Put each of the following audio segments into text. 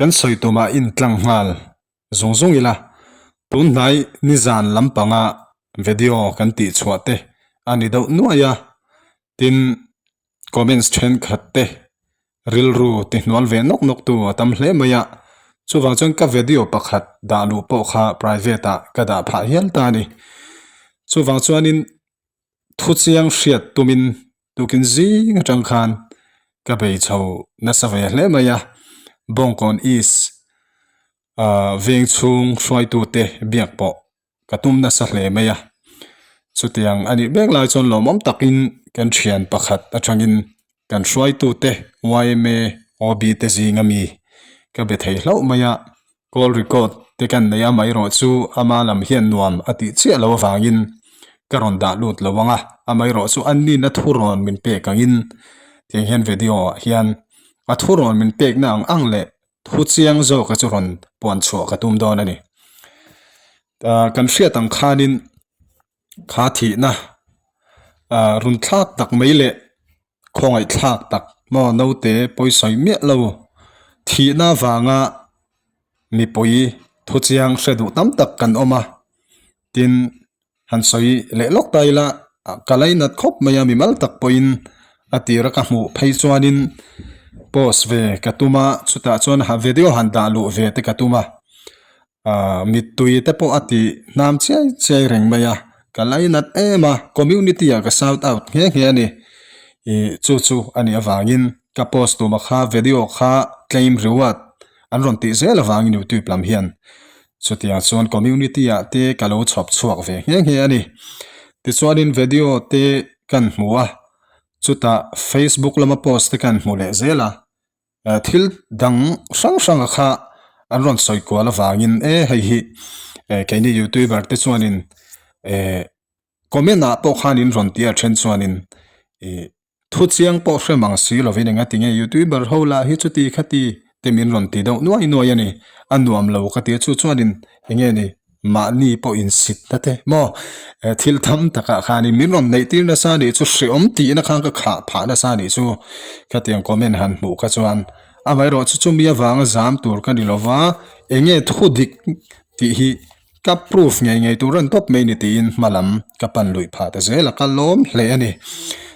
Kan sawi tumah intlang nghal zung zung ila, tunhnai nizan lampanga video kan tih chhuah te a ni deuh nuai a, tin comments thenkhat te rilru ti hnual ve nawk nawk tu a tam hle mai a, chuvang chuan ka video pakhat dah luh pawh kha private ah ka dah phah hial ta a ni. Chuvang chuanin Thu chiang hriat tumin tukin zing atang khan ka bei chho nasa ve hle mai a, Bawngkawn East ah veng chhung hruaitute biak pawh ka tum nasa hle mai a. Chutiang a nih mek lai chuan lawmawm takin kan thian pakhat atangin Kan hruaitute yma OB te zinga mi ka be thei hlauh mai a, call record te kan nei a amaherawh chu ama lam hian nuam a tih chiah lo avangin ka rawn dah lut lo ang a, amaherawh chu an nihna thurawn min pek angin tiang hian video ah hian a thurawn min pekna ang ang leh thu chiang zawka chu rawn puan chhuah ka tum dawn a ni. Kan hriat ang khanin Kha thihna ah run thlak tak mai leh khawngaih thlak tak maw naute pawisawi miah lo thihna vanga mipui thu chiang hre duh tam tak kan awm a tin han sawi leh lawk ta ila ka lainat khawp mai a mimal tak pawhin a tira ka hmuh phei chuanin post ve ka tum a chutah chuan video han dah luh ve te ka tum a. Ahh mittui te pawh a tih hnam chiai chiai reng mai a, ka lainat em a, community ah ka shout out nghe nghe a ni, ih chu chu a nih avangin ka post tuma kha video kha claim reward an rawn tih zel avangin youtube lam hian chutiang chuan community ah te ka lo chhawp chhuak ve nghe nghe a ni. Tichuanin video te kan hmu a, chutah facebook lama post te kan hmu leh zel a. Thil dang hrang hranga kha an rawn sawi kual avangin e hei hi keini youtuber te chuanin eh comment ah pawh khan in rawn tia then chuanin ih thu chiang pawh hre mang si lovin enga tinge youtuber ho lah hi chuti khati te min rawn ti deuh nuai nuai a ni a nuam lo ka ti a chu chuanin enge ni. Mahni pawh insit na te maw thil tham takah khanin min rawn neih tir nasa nih chu hreawm tihna khan ka khah phah nasa nih chu khatiang comment han hmuh kha chuan amaherawh chu chumi avanga zam tur ka ni lova enge thu dik tih hi ka proof ngei ngei tur a ni tawp mai ni tiin hma lam ka pan luih phah ta zel a ka lawm hle a ni.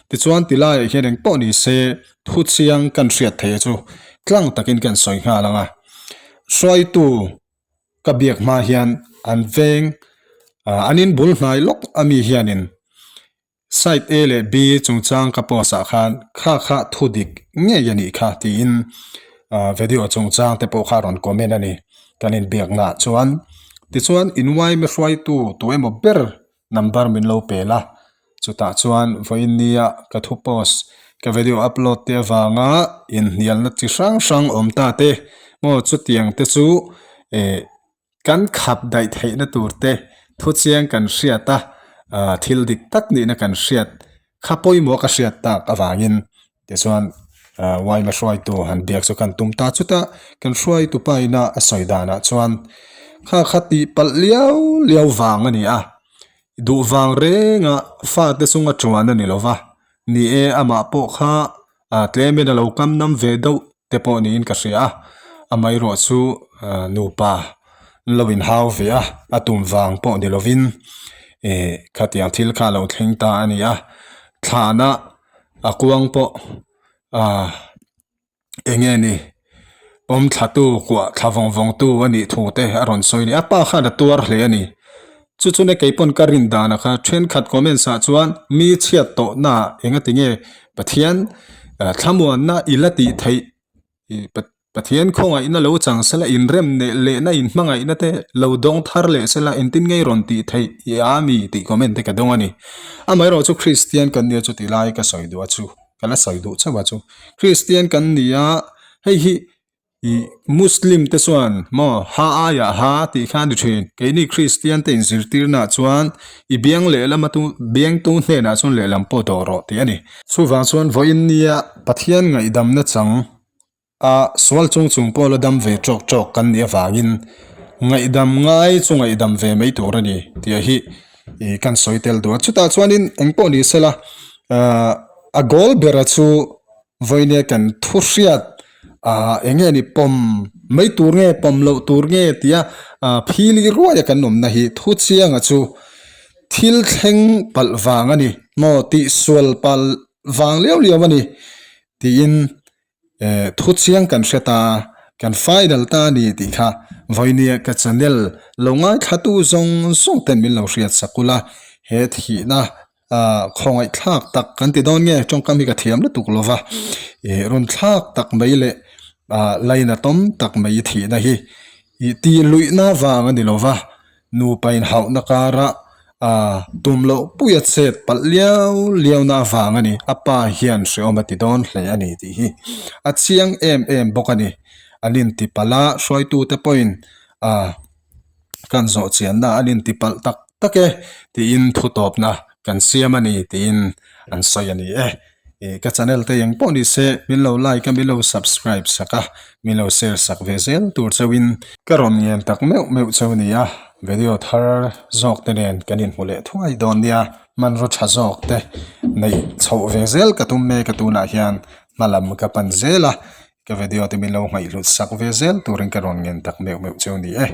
Tichuan ti laiah hian engpawh ni se thu chiang kan hriat theih chu tlang takin kan sawi nghal ang a hruaitu Ka biak hma hian an veng ah an in bul hnai lawk ami hianin side A leh B chungchang ka post ah khan kha kha thu dik ngei a nih kha tiin ah video chungchang te pawh kha a rawn comment a ni kan inbiakna ah chuan tichuan in yma hruaitu tu emaw ber number min lo pel a chutah chuan vawiin nia ka thu post ka video upload te avanga inhnialna chi hrang hrang awm ta te maw chutiang te chu eh kan khap daih theihna tur te thu chiang kan hriat a ah thil dik tak nihna kan hriat kha pawimawh ka hriat tak avangin tichuan ah yma hruaitu han biak chu kan tum ta chutah kan hruaitu pa ina a sawi danah chuan kha kha tih palh liau liau vang a ni a duh vang renga fate chunga tuan a ni lo va ni e amah pawh kha ah tlemin a lo kam nam ve deuh te pawh niin ka hria a amaherawh chu ah nupa an lo inhau ve a a tum vang pawh ni lovin eh khatiang thil kha a lo thleng ta a ni a thlana a kuang pawh ah eng nge ni awm thla tu kuah thla vawng vawng tu a nih thu te a rawn sawi a ni a pa khan a tuar hle a ni chu chu kei pawn ka rin dan a kha thenkhat comments ah chuan mi chhiat tawh na eng a ti nge Pathian thlamuanna i la tih theih ih Pathian khawngaihna lo chang sela inrem leh lehna inhmangaihna te lo dawng thar leh sela engtin ngei rawn tih theih i a mi tih comment te ka dawng a ni. Amaherawh chu Kristian kan nia chu ti lai ka sawi duh a chu ka la sawi duh chauh a chu. Kristian kan ni a hei hi ih Muslim te chuan maw ha aiah ha tih kha a ni thin. Keini Kristian te inzirtirna ah chuan i biang lehlam a tu biangtu hnenah chuan lehlam pawh dawh rawh tih a ni. Chuvang chuan vawiin nia Pathian ngaihdamna chang A sual chung chung pawh la dam ve tawk tawk kan nih avangin ngaihdam ngai chu ngaihdam ve mai tur a ni tih hi ih kan sawi tel duh a. Chutah chuanin eng pawh ni sela ahh a goal bera chu vawinia kan thu hriat Aaa eng nge ni pawm mai tur nge pawm loh tur nge tia aaa phili ruaia kan awmna hi thu chianga chu thil thleng palh vang a ni maw tihsual palh vang liau liau a ni tiin eh thu chiang kan hre ta kan final ta a ni tih kha vawinia ka channel lo ngaithlatu zawng zawng ten min lo hriat sak ula he thihna Ah khawngaih thlak tak kan ti dawn nge tawngkam hi ka thiam lutuk lo va ih rawn thlak tak mai leh ah lainatawm tak mai thihna hi ih tih luihna vang a ni lo va nupa inhauhna kara ah tum loh puia chet palh liau liau na avang a ni a pa hian hrehawm a ti dawn hle a ni tih hi a chiang em em bawk a ni an intipalh a hruaitute pawhin ah. Kan zawh chianna an inti palh tak tak e tiin thu tawpna kan siam a ni tiin an sawi a ni e. Ih ka channel te eng pawh ni se min lo like a min lo subscribe sak a min lo share sak ve zel tur chauhin ka rawn ngen tak meuh meuh chauh a ni a, video thar zawk te nen kan inhmu leh thuai dawn nia hmanraw tha zawk te neih chhoh ve zel ka tum mek a tunah hian hma lam ka pan zel a. Ka video te min lo ngaihhlut sak ve zel turin ka rawn ngen tak meuh meuh cheu ni e.